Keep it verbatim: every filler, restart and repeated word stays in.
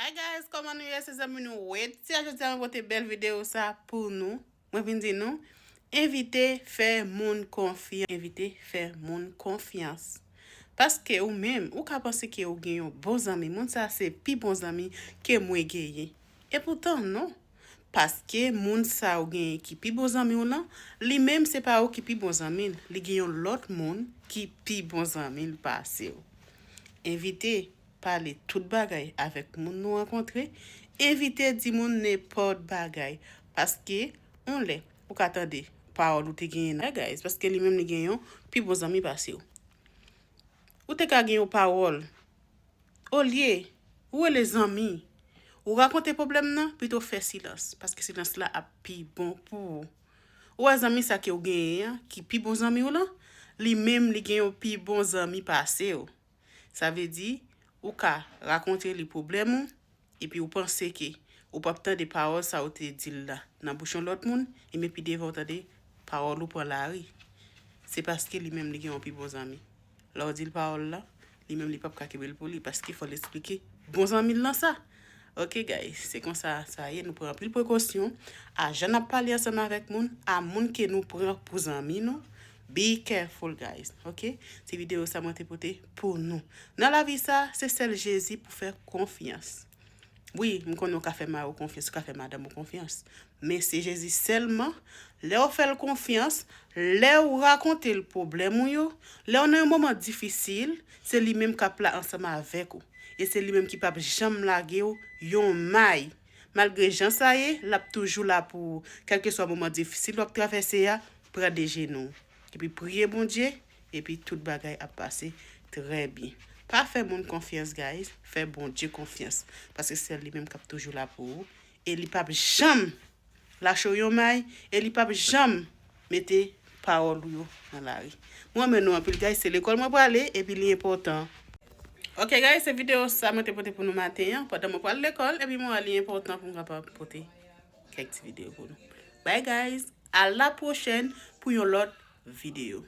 Hey guys, kòman nou ye? Se zanmi nou Wet. Si a jodi a mwen pote bèl videyo sa pou nou. Mwen vin di nou, evite fè moun konfyans. Evite fè moun konfyans. Paske ou menm, ou ka panse ke ou gen yon bon zanmi. Moun sa se pi bon zanmi ke mwen genyen. E poutan non. Paske moun sa ou genyen ki pi bon zanmi w lan, li menm se pa ou ki pi bon zanmi l. Li gen yon lòt moun ki pi bon zanmi l pase w. Evite pale tout bagay avèk moun nou rankontre. Evite di moun nenpòt bagay. Paske, yon lè, ou ka tande pawòl ou te genyen nan guys. Paske li menm li gen yon pi bon zanmi pase w. Ou te ka gen yon pawòl. Olye ou rele zanmi, ou rakonte pwoblèm nan, pito fè silans, paske silans la ap pi bon pou ou. Ou wè zanmi sa ke w genyen an, ki pi bon zanmi w lan, li menm li gen yon pi bon zanmi pase w. Sa vle di, ou ka rakonte li pwoblèm ou, epi ou panse ke ou p ap tande pawòl sa ou te di l la nan bouch yon lòt moun, ebyen pi devan ou tande pawòl ou pran lari. Se paske li menm li gen yon pi bon zanmi. Lè w di l pawòl la, li menm li p ap ka kenbe l pou li, paske fò l eksplike bon zanmi l lan sa. Ok guys, se konsa sa ye, nou pran anpil prekosyon a jan n ap pale ansanm avèk moun, a moun ke nou pran pou zanmi nou. Be careful guys, ok? Se videyo sa mwen te pote pou nou. Nan lavi sa, se sèl Jezi pou fè konfyans. Wi, m konnen w ka fè mari w konfyans, ou ka fè madanm ou konfyans. Men se Jezi sèlman, lè w fè l konfyans, lè w rakonte l pwoblèm ou yo, lè w nan yon moman difisil, se li menm k ap la ansanm avèk ou. E se li menm ki p ap janm lage w yon may. Malgre jan sa ye, l ap toujou la pou ou. Kèlkeswa moman difisil w ap travèse a, pran de jenou w. Epi priye Bondye, epi tout bagay ap pase trè byen. Pa fè moun konfyans, guys. Fè Bondye konfyans. Paske se li menm k ap toujou la pou ou. E li p ap janm lache w yon may. E li p ap janm mete pawòl ou yo nan lari. Mwen renmen nou anpil, guys. Se lekòl mwen prale, epi li enpòtan. Ok, guys, se videyo sa mwen te pote pou nou maten an. Pandan mwen pral lekòl, epi mwen wè li enpòtan pou m kapab pote kèk ti videyo pou nou. Bye, guys. A la pwochèn pou yon lòt videyo.